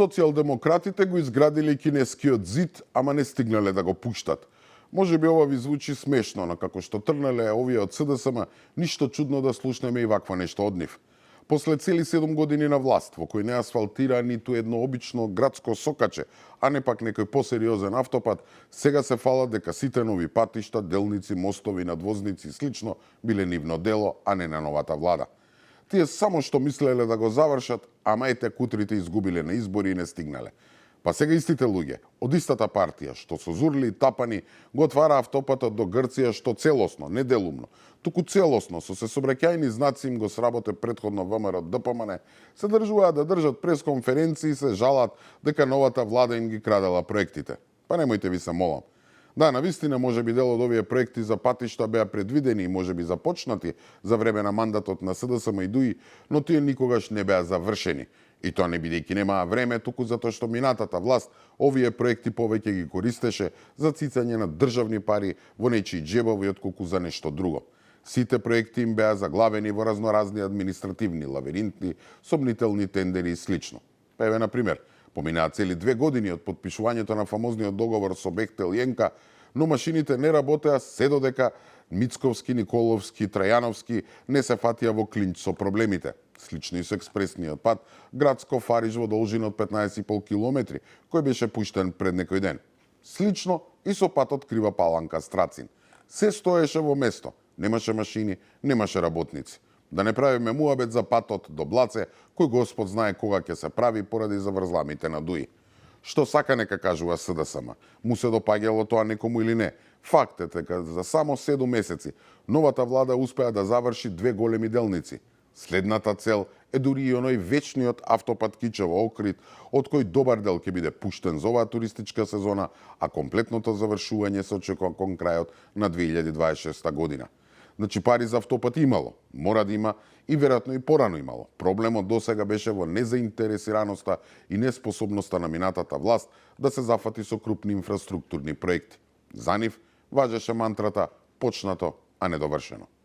Социјалдемократите го изградиле кинескиот зид, ама не стигнале да го пуштат. Може би ова ви звучи смешно, но како што тргнале овие од СДСМ, ништо чудно да слушнеме и ваква нешто од нив. После цели 7 години на власт, во кој не асфалтира ниту едно обично градско сокаче, а не пак некој посериозен автопат, сега се фалат дека сите нови патишта, делници, мостови, надвозници и слично биле нивно дело, а не на новата влада. Тие само што мислеле да го завршат, ама ете кутрите изгубиле на избори и не стигнале. Па сега истите луѓе, од истата партија, што со зурли и тапани го отвара автопатот до Грција, што целосно, не делумно, туку целосно, со се собраќајни знаци им го сработе предходно ВМРО ДПМН, се држуваат да држат пресконференции и се жалат дека новата влада им ги крадела проектите. Па немојте ви се молам. Да, навистина може би дел од овие проекти за патишта беа предвидени и може би започнати за време на мандатот на СДСМ и ДУИ, но тие никогаш не беа завршени. И тоа не бидејќи немаа време, туку затоа што минатата власт овие проекти повеќе ги користеше за цицање на државни пари во нечии џебови отколку за нешто друго. Сите проекти им беа заглавени во разноразни административни лавиринти, сомнителни тендери и слично. Па еве на пример, поминаа цели 2 години од потпишувањето на фамозниот договор со Бехтел и ЕНКА, но машините не работеа се додека Мицковски, Николовски, Трајановски не се фатија во клинч со проблемите. Слично и со експресниот пат Градско-Фариш во должина од 15,5 километри, кој беше пуштен пред некој ден. Слично и со патот Крива Паланка-Страцин. Се стоеше во место, немаше машини, немаше работници. Да не правиме муабет за патот до Блаце, кој Господ знае кога ќе се прави поради заврзламите на ДУИ. Што сака нека кажува СДСМ, му се допаѓало тоа некому или не. Факт е дека за само 7 месеци новата влада успеа да заврши 2 големи делници. Следната цел е дури и оној вечниот автопат Кичево-Охрид, од кој добар дел ќе биде пуштен за оваа туристичка сезона, а комплетното завршување се очекува кон крајот на 2026 година. Значи пари за автопат имало, мора да има и веројатно и порано имало. Проблемот досега беше во незаинтересираноста и неспособноста на минатата власт да се зафати со крупни инфраструктурни проекти. За нив важеше мантрата почнато, а не довршено.